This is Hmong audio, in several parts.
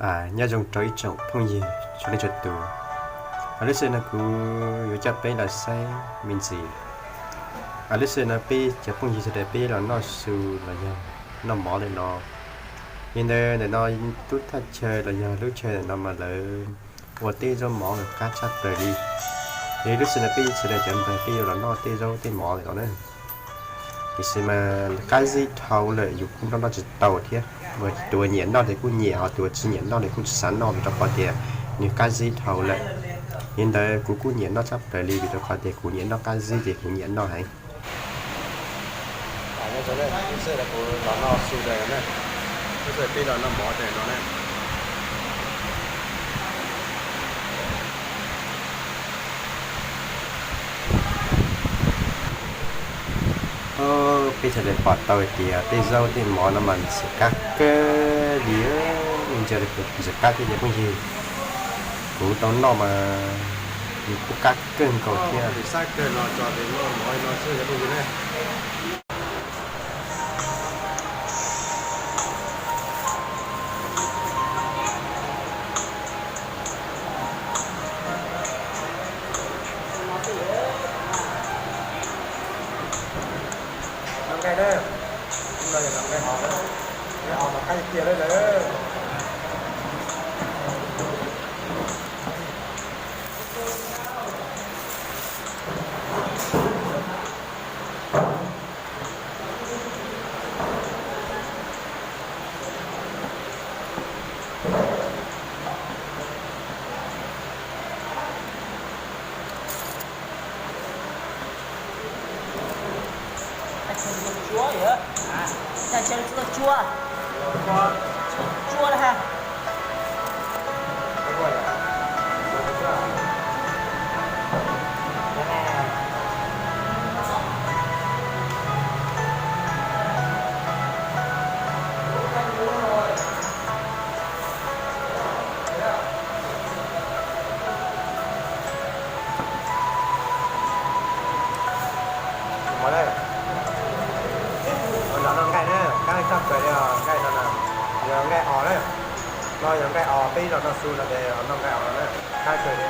Nyob zoo rau ib tsoom phooj ywg txhua leej txhua tus. Lub sij hawm no kuv yuav coj peb los saib me ntsis. Lub sij hawm no peb cov phooj ywg sawv daws peb los noj su los yog noj mov ntawm no. Yog ntawd ntawm no tub thaj chaw los yog lub chaw ntawm no mas lawv ua tej zaub mov qab tshaj plaws li. Yog lub sij hawm no peb sawv daws cov npawg peb yuav los noj tej zaub tej mov ntawm no na. Tiam sis mas qab zib dhau lawm yus kuj noj noj tsis tau thiab. Tus uas nyiam noj ces kuj nyiam, ho tus uas tsis nyiam noj ces kuj tsis xav noj vim rau qhov tias nws qab zib dhau lawm. Yog ntawd kuv kuj nyiam noj tshaj plaws li vim rau qhov tias kuv nyiam noj qab zib ces kuv nyiam noj heev. Lub sij hawm kuv los noj su tas na, lub sij hawm peb los noj mov tas no na. Peb sawv daws pom tau hais tias tej zaub tej mov no mas ntxim qab kawg li, ntxim qab thiab cov phooj ywg. Kuv tau noj mas nws kuj qab kawg nkaus thiab. Noj nqaij na, no yog noj nqaij os, nqaij os mas qab tiag tiag li lawm. Cua, cua, cua ha. Noj nqaij na, qab tshaj plaws li os, nqaij no na, yog nqaij os na, no yog nqaij os, peb los noj su no ces noj nqaij os na, qab kawg li.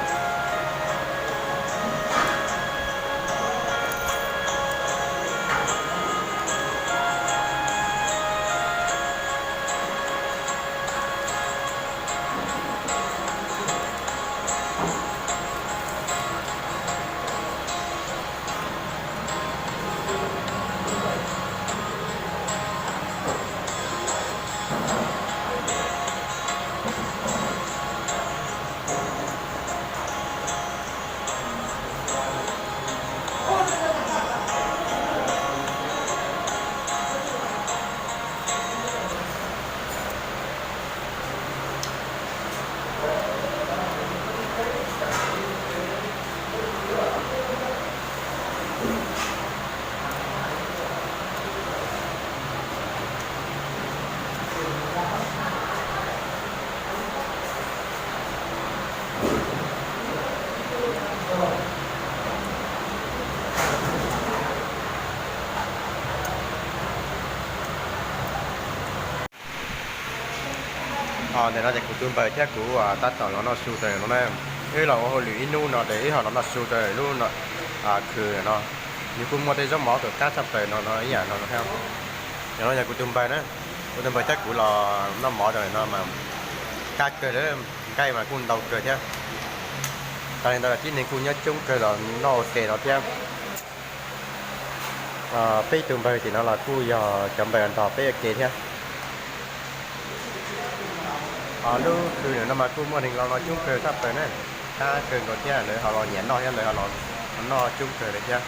Ntawm no ces kuv tus npawg thiab kuv tab tom los noj su rau no na. Wb los ua hauj lwm ib hnub no ces wb ho los noj su rau lub khw no. Nws kuj muaj tej zaub mov kawg qab tshaj plaws no no ib yam no thiab. Yog no yog kuv tus npawg na, kuv tus npawg thiab kuv los noj mov rau no mas qab kawg li, nqaij mas kuj ntau kawg thiab. Tas li ntawd tib neeg kuj nyob coob kawg los noj ua ke no thiab. Peb tus npawg tim no los kuj yog cov npawg nrog peb ua ke thiab. Lub khw no mas kuj muaj neeg los no coob kawg tshaj plaws na, qab kawg nkaus thiab lawv ho los nyiam noj thiab lawv ho los noj coob kawg li thiab.